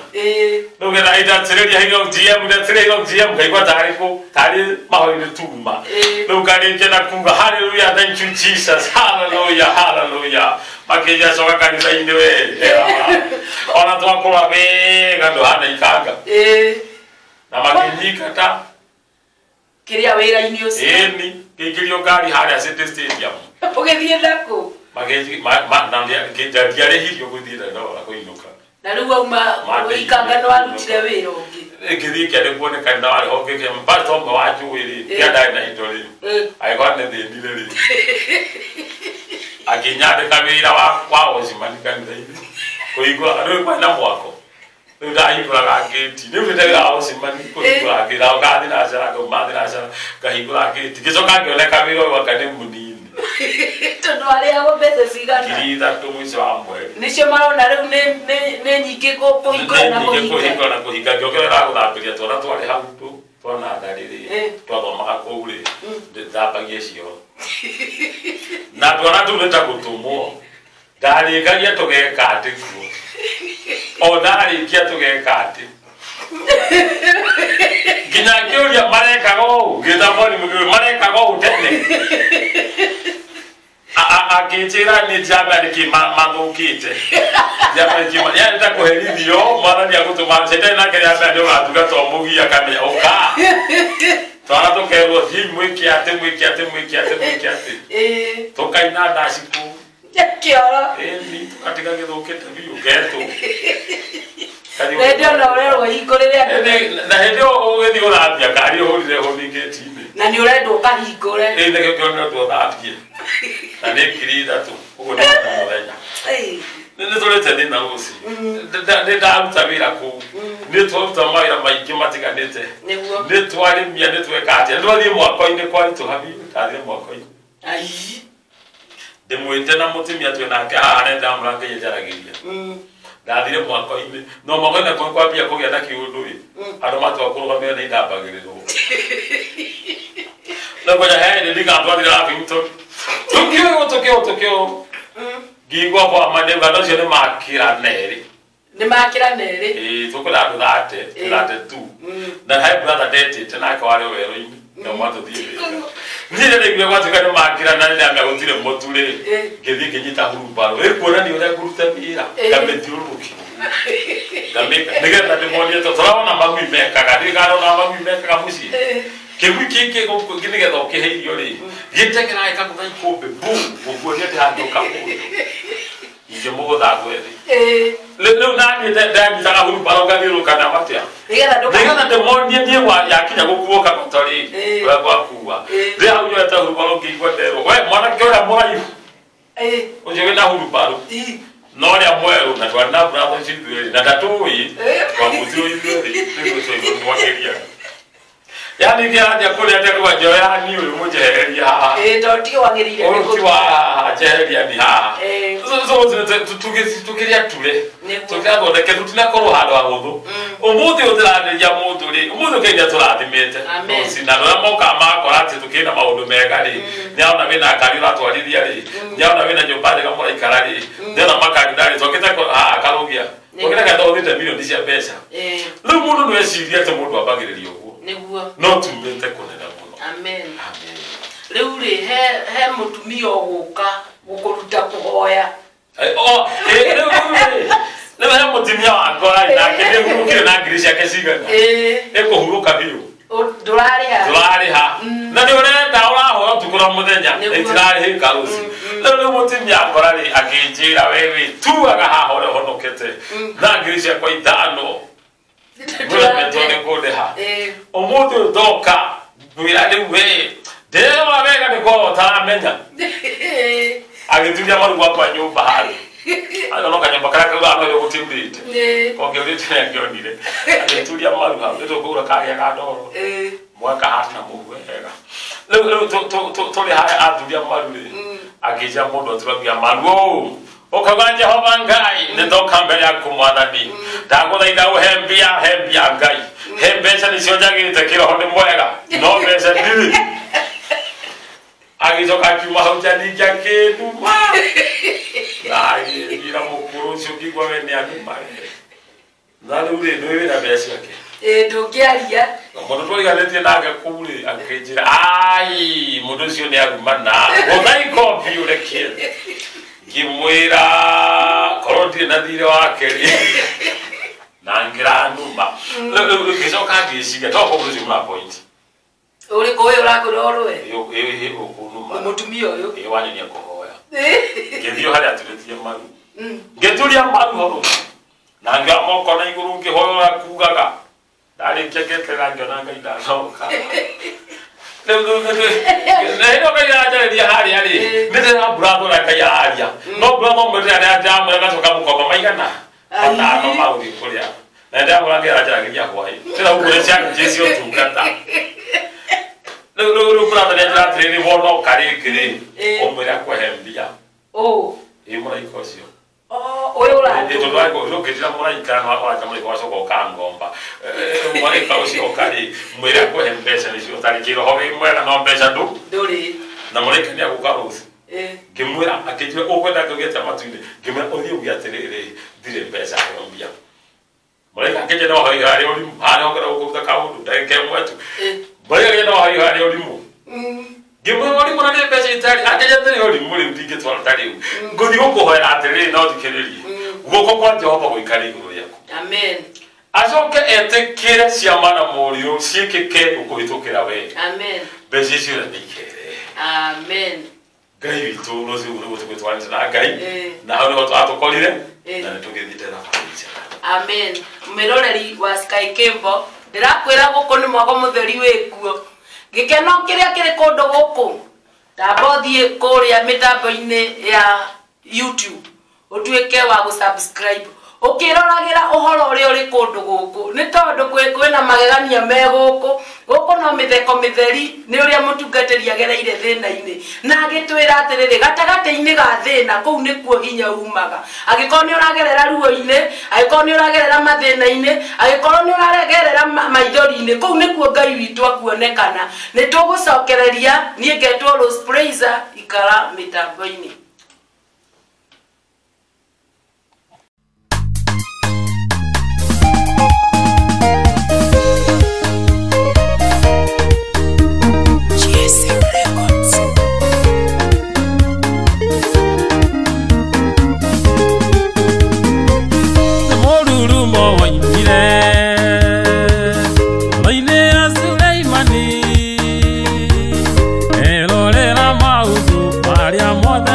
rĩu getha indatirĩria Hilux GM indatirĩria Hilux GM ngaigua tarĩ kũ tarĩ mahoinĩ tuma rĩu ngarĩkia na kuga hallelujah thank you Jesus hallelujah hallelujah makĩnjĩra coka kanitha-inĩ we ona twakũra wega ndũhana ikanga na makĩnyingata kĩrĩa wĩra-inĩ ũcio ĩni ngĩingĩrio ngari harĩa City Stadium ũgĩthiĩ nakũ ndiarĩhirio gũthiĩ Dandora kũinũka na rĩu wauma ikanga nĩ warutire wĩra ũngĩ ngĩthiĩ kĩandĩkwo nĩ kanitha warĩ ho ngĩkĩa pastor ũmwe wa njũĩ rĩ kĩa ndarĩ na indo rĩ agĩkorwo nĩ thĩnire rĩ akĩnyandĩka wĩra wa watchman kanitha-inĩ kũhingũra rĩu kwarĩ na mwako rĩu ndahingũraga ngĩti rĩu ndĩte wĩra wa watchman kũhingũra ngĩti na ngathiĩ nacara ngauma thinacara ngahingũra ngĩti ngĩcoka ngĩoneka wĩra ũyũ anga nĩ mũnini tondũ arĩhagwo mbeca cigana 3,000 mũico wa mweri nĩcio marona rĩu nĩ nyingĩ kũhingũra na kũhinga kũhingũra na kũhinga ngĩongerera gũthambĩria twana twarĩ hau twana ndarĩ rĩ twathomaga kũu rĩ thambagie cioro na twana tũu nĩ ta gũtũmwo ndarĩkagia tũgeka atĩ kuo o ndarĩkia tũgeka atĩ nginya ngĩũria marekaga ũũ ngĩta mwarimũ ngĩũria marekaga ũũ tene akĩnjĩra nĩ njamba nĩkĩ mathũkĩte njamba nĩkĩ yani ta kũherithio mwathani agũtũma cetani nake rĩambere nĩ ũgatungata ũmũgia akamenya ũka twana tũkerwo thiĩi mwĩke atĩ mwĩke atĩ mwĩke atĩ mwĩke atĩ tũkaina ndaci kũu kĩoro ĩni tũgatiga gĩthũkĩte biũ ngetwo na hĩndĩ ĩyo ũrerwo hingũrĩre andũ na hĩndĩ ĩyo ũgĩthiĩ gũthambia ngari ũhũrire hũni ngĩti-inĩ na nĩ ũrendwo ũkahingũre ĩ nĩkĩo kĩonetwo thambie na nĩ 3,000 ũguo nĩ mũthenya nĩ tũrĩte thĩna rũci nĩ ndaruta wĩra kũu nĩ twaruta mawĩra maingĩ matiganĩte nĩ twarĩmia nĩ tweka atĩa nĩ twathiĩ mwako-inĩ kwaritũha biũ ndathire mwako-inĩ ndĩmwĩte na mũtumia twĩ nake haha nĩ ndamũrangĩire njaragĩria ndathire mwako-inĩ no mwako-inĩ nakuo kwambia kũgĩa na kĩũndũ ĩ andũ matua kũrũgamĩrĩra nĩ ndambagĩrĩrwo na ngoja he nĩ ndigatwathire Lavington tũkĩũ ngĩigua kwa maneuga andũ acio nĩ makĩra nerĩ nĩ makĩra nerĩ ĩĩ tũkwĩra andũ thate tu na he brother ndetĩte nake warĩ werũ-inĩ na matũthiĩ wĩra niĩ nĩ ndaiguire gwatuĩka nĩ makĩra na nĩndamenya gũtirĩ mũtu rĩ ngĩthiĩ ngĩnyita hurumbarũ ĩ kuonania ũrĩa ngũruta wĩra ngamĩthiũrũrũkia ngamĩka nĩgetha ndĩmonie tũrona magui mekaga ndikarona magui mekaga mũciĩ kĩgui kĩngĩ gũkũ nĩgetha ũkĩhe irio rĩ gĩteng'eraga gĩkagũtha ikũmbĩ bu gũkuonia atĩ hangĩũka mũndũ ingĩmũgũtha ngwe thĩ rĩu naniĩ ndanyitaga hurumbarũ ngathiũrũrũka na matia nĩgetha ndĩmonie niĩ yakinya gũkuo kagoto rĩ ũrĩa gwakua rĩ hau nyoete hurumbarũ ngĩigua nderwo we mwanake ũrĩa mũraihu ũcio wĩna hurumbarũ na ũrĩa mwerũ na twarĩ na brother ũcio ithuerĩ na ndatũĩ twamũtirwo ithuerĩ nĩguo twaigua twakĩria Yani kĩranjia kũrĩa ndekwa njoya ni ũyũ mũnjehereria haha. Tondũ ti wagĩrĩire nĩ Ũyũ ti wa haha njehereria ni haha. So tukĩrĩa ture. Tũkĩathondeke tũtinakorwo handũ hahũthũ. Ũmũthĩ ũtĩranĩria mũndũ rĩ, ũmũthĩ ũkĩnya tũrathimĩte. Na andũ arĩa mokaga magakora atĩ tũkĩrĩ na maũndũ mega rĩ, nĩarona wĩna ngari ũratwarithia rĩ, nĩarona wĩna nyũmba njega mũraikara rĩ, nĩarona makanitha rĩ, twakĩte haha Karũgia. Twakĩte kanitha ũthĩte mirioni cia mbeca. Rĩu mũndũ no ecirie atĩ mũndũ ambagĩrĩria ũguo. Nĩguo. No tumĩte kũnene mũno. Amen. Rĩu rĩ, he mũtumia ũgũka gũkũruta kũhoya. Rĩu he mũtumia wakwa rĩ, nake nĩhurũkire na ngiri ciake cigana. Ĩkũhurũka biũ. Ndũrarĩha. Ndũrarĩha. Na nĩ ũrenda ũrahoya ũtukũ na mũthenya, ĩtirarĩhĩka rũciũ. Rĩu mũtumia akora rĩ, akĩnjĩra we wĩ tuaga haha ũrĩa ũhonokete. Na ngiri ciakwa 5. Mũremetwo nĩ kũndĩha. Ũmũthĩ ũyũ ndoka, ngwĩra rĩu we, ndĩrona wega nĩ korwo ũtaramenya. Agĩturia maru gwakwa nyũmba harĩa. Agĩona kanyũmba karĩa kau ano gũtiurĩte. Kongĩurĩte nĩangĩonire. Agĩturia maru hau, nĩ tũkũgũra kagĩa ka ndoro. Mwaka hata na mũhu wega. Rĩu tũrĩ harĩa aturia maru rĩ, akĩnjĩra mũndũ aturagia maru ũũ. Ũkauga Jehova Ngai, nĩ ndoka mbere yaku Mwathani. Ndagũthaitha ũhe mbia, he mbia Ngai. He mbeca nĩcio njagĩte kĩroho nĩ mwega, no mbeca ndirĩ. Agĩcoka akiuma hau nja akĩnduma. Na agĩthiĩra mũkũrũ ũcio ngĩigua we nĩ anuma. Na rĩu rĩ, nĩũĩ wĩna mbeca ciake. Ndũngĩaria. Mũndũ twariganĩtie nake kũu rĩ, akĩnjĩra, ai, mũndũ ũcio nĩ arumana. Gũthai kobi ũrekie. Ngĩmwĩra korwo ndirĩ na thirĩ wake rĩ. Na ngĩranuma. Ngĩcoka ngĩciria, to mũndũ ũcio mũra point. Ũrĩkũ ũyũ ũrakwĩra ũrũe? Ĩĩ ũkũnuma. Mũtumia ũyũ. Ĩĩ wanyonia kũhoya. Ngĩthiĩ harĩa aturĩtie maru. Ngĩturia maru hau. Na ngĩoya moko na igũrũ ngĩhoya ũrĩa kugaga. Ndarĩkia ngĩeterera ngĩona Ngai ndanoka. Rĩu nĩ Ngai aranjarĩria harĩa rĩ, nĩ ndĩrambura ũrĩa Ngai araria. No mbura no mwĩrĩ ndĩramwĩra ngacoka mũkomba maigana 5 magũthiĩ kũrĩa. Na ndĩramwĩra Ngai aranjaragĩria hwaĩ. Ndĩra ũguo cianjie cia ũtungata. Rĩu brother nĩ anjĩra atĩrĩrĩ, wona ũka rĩngĩ rĩ, ũmwĩre akũhe mbia. Ĩ mũraika ũcio. Ũyũ ũratũma. Tondũ ũngĩnjĩra mũraika na waranja mũraika ũgacoka ũkangomba. Mũraika ũcio ũka rĩ, mwĩre akũhe mbeca nĩcio ũtarĩ kĩroho wĩ mwega no mbeca ndũrĩ. Na mũraika nĩ agũka rũciũ. Ngĩmwĩra akĩnjĩra ũkwenda ngauge atĩa matu-inĩ. Ngĩmwĩra ũthiĩ uge atĩrĩrĩ, ndirĩ mbeca heo mbia. Mũraika akĩnjĩra no harĩ harĩa ũrimũ, harĩa ũkwenda gũkũruta kaũndũ ndagĩka ĩmwe tu. Mũraika akĩnjĩra no harĩ harĩa ũrimũ. Ngĩmwĩra ũrimũ na nĩ mbeca itarĩ, akĩnjĩra atĩrĩrĩ ũrimũ rĩu ndingĩtwara ta rĩu. Ngũthiĩ gũkũhoera atĩrĩrĩ no thikĩrĩrie. Guoko kwa Jehova gũikare igũrũ rĩaku. Amen. Acoke etĩkĩre ciama na morirũ ciĩkĩke gũkũhĩtũkĩra we. Amen. Mbeca icio nĩ ikere. Amen. Ngai witũ rũciũ nĩguo tũgĩtwaranĩte na Ngai. Na hau nĩho twatũkorire na nĩtũgĩthiĩte thabarĩ njega. Amen. Mwĩroreri wa Sky Cable, ndĩrakwĩra gũkũ nĩ mwako mũtheri wĩkuo. Gĩkeno kĩrĩa kĩrĩ kũndũ gũkũ, tamba ũthiĩ kũrĩa mĩtambo-inĩ ya YouTube, ũtuĩke wa gũ-subscribe. Ũkĩroragĩra ũhoro ũrĩa ũrĩ kũndũ gũkũ, nĩ tondũ kwĩna magegania me gũkũ. Gũkũ no mĩtheko mĩtheri nĩ ũrĩa mũtungatĩri agereire thĩna-inĩ. Na agĩtwĩra atĩrĩrĩ, gatagatĩ-inĩ ga thĩna kũu nĩkuo hinya umaga. Angĩkorwo nĩ ũragerera ruo-inĩ, angĩkorwo nĩ ũragerera mathĩna-inĩ, angĩkorwo nĩ ũragerera maithori-inĩ, kũu nĩkuo Ngai witũ akuonekana. Nĩ tũgũcokereria, niĩ ngetwo Rose Praiser, ikara mĩtambo-inĩ. Elorera maudu, Maria mothe.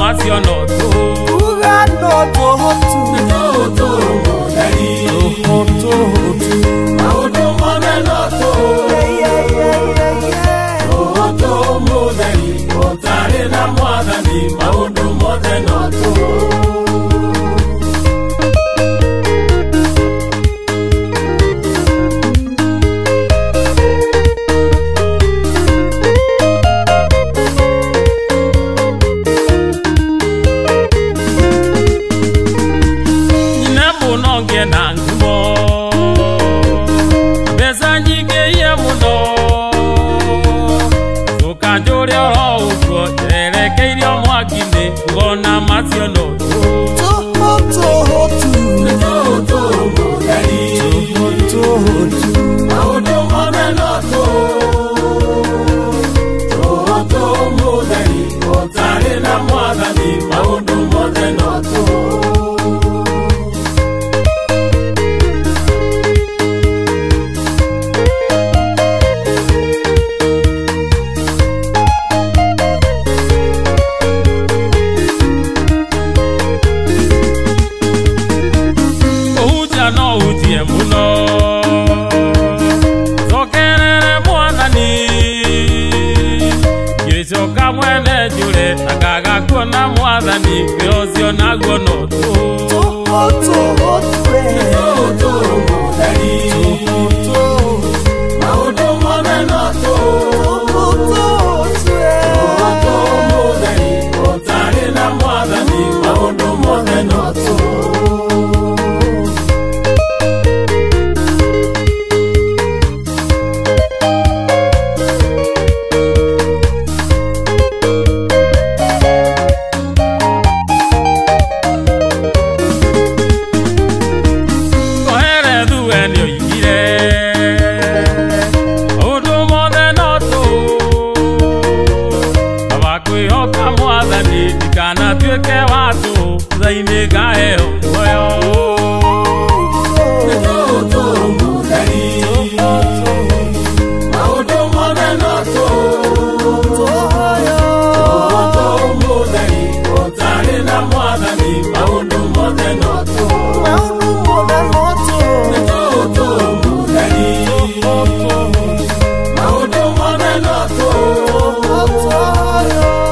macio no tũhũ. Uga no tũhũ tu. Nĩ tũhũ tũhũ mũtheri. Tũhũ tũhũ tu. Maũndũ mothe no tũhũ. Yeah, yeah, yeah, yeah. Tũhũ tũhũ mũtheri. Ũtarĩ na mwathani maũndũ mothe no tũhũ. Nyina mũno ngĩe na ngumo mbeca nyingĩ mũno tũkanjũre oro ũguo njerekeirio mwaki-inĩ ngona macio no tũhũ. Tũhũ tũhũ tu. Nĩ tũhũ tũhũ mũtheri. Tũhũ tũhũ tu. Maũndũ mothe no tũhũ. Tũhũ tũhũ mũtheri. Ũtarĩ na mwathani maũndũ mothe no tũhũ. Kũhunjia no hunjie mũno cokerere mwathani ngĩcoka mwene njũre akaga kuona mwathani wĩra ũcio naguo no tũhũ. Tũhũ tũhũ tu. Tũhũ tũhũ mũtheri. Tũhũ tũhũ. Maũndũ mothe no tũhũ. Tũhũ tũhũ tu. Tũhũ tũhũ mũtheri. Ũtarĩ na mwathani maũndũ mothe no tũhũ. Koherethu we nĩoigire maũndũ mothe no tũhũ kaba kwĩhoka mwathani ndikanatuĩke wa tũhũ thutha-inĩ ngaheo muoyo. Nĩ tũhũ tũhũ mũtheri. Maũndũ mothe no tũhũ. Tũhũ tũhũ mũtheri. Ũtarĩ na mwathani maũndũ mothe no tũhũ. Maũndũ mothe no tũhũ. Nĩ tũhũ tũhũ mũtheri. Maũndũ mothe no tũhũ.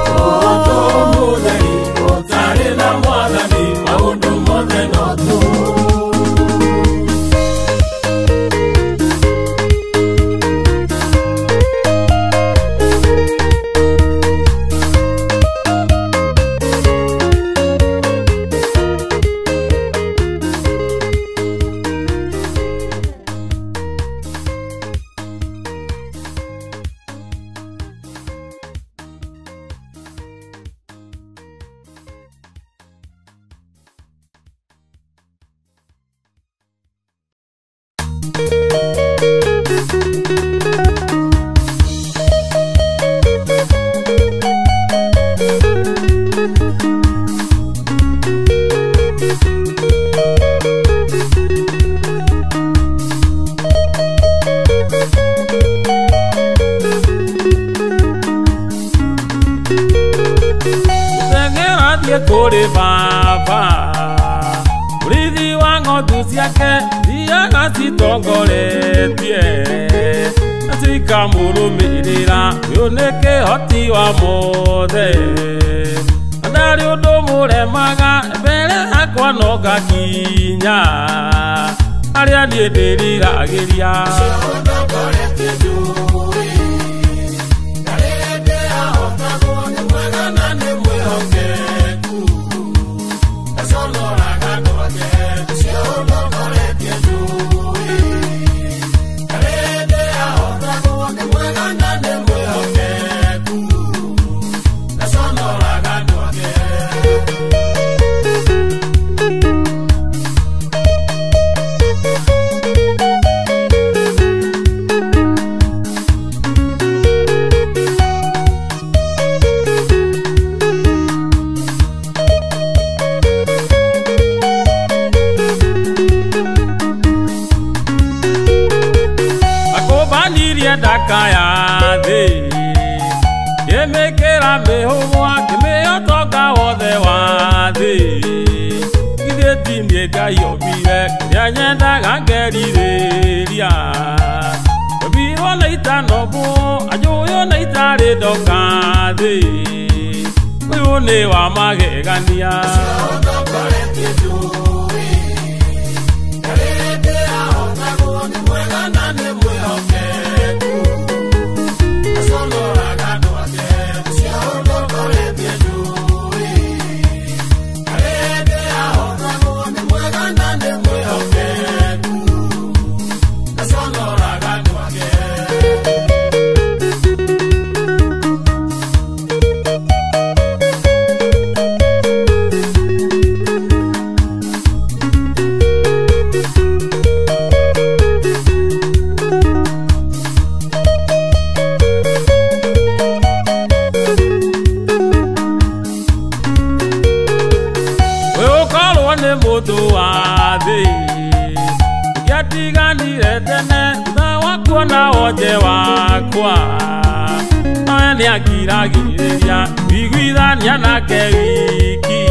Tũhũ tũhũ mũtheri. Ũtarĩ na mwathani maũndũ mothe no tũhũ. Teng'era thiĩ kũrĩ baba mũrĩithi wa ng'ondu ciake thiaga citongoretie nacio ikamũrũmĩrĩra ũyũ nĩ kĩhoti wa mothe na ndarĩ ũndũ mũremaga mbere yakwa no ngakinya harĩa niĩ ndĩriragĩria. Akũmbanirie ndakaya thĩ ngĩmĩkĩra mĩhũmũ akĩmĩhe ũtonga wothe thĩ githĩ ti niĩ Ngai ombire kĩrĩa nyendaga ngerirĩria Nyombirwo na itanombo anjũĩ ona itarĩ ndoka thĩ ũyũ nĩ wa magegania. Mũndũ wa thĩ ngĩatiganire tene thutha wa kuona wonje wakwa nowe nĩangiragĩrĩria kũiguithania nake wiki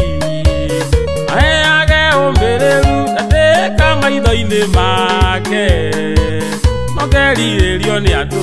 aheage ũmĩrĩru ndatĩka maitho-inĩ make no ngerirĩrio nĩ andũ.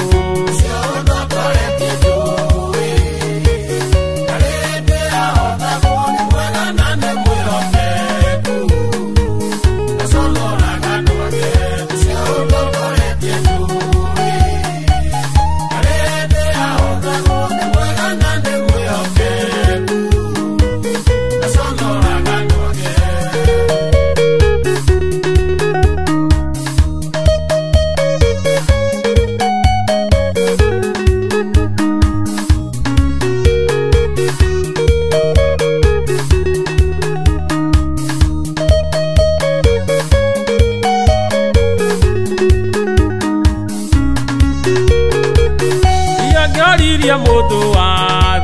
Ngĩoririe mũndũ wa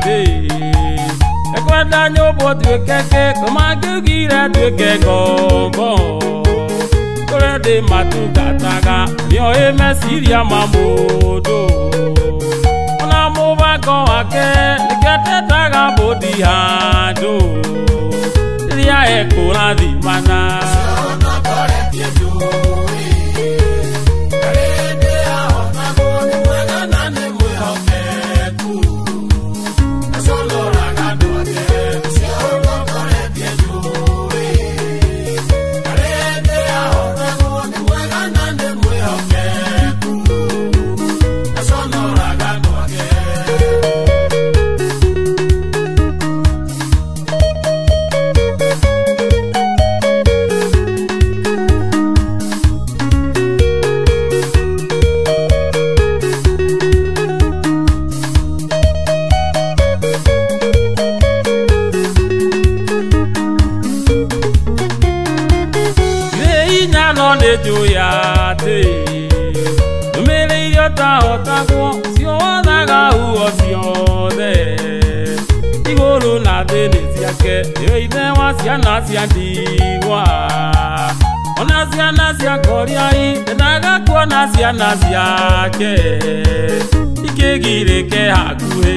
thĩ ekwenda nyũmbũ nduĩke kĩ kũmangĩugire nduĩke ngombo kũrĩa ndĩmatungataga nĩoĩ meciria ma mũndũ ona mũbango wake nĩkĩo atetaga mbũndi handũ rĩrĩa ekũrathimana. No nĩ njũĩ atĩ ndũmĩrĩire ũtahotagwo ũcio wothaga huho ciothe igũrũ na thĩ nĩ ciake nĩwe ithe wa ciana cia ndigwa ona ciana cia ngoriai ndendaga kuona ciana ciake ikĩgirĩke hakuhĩ.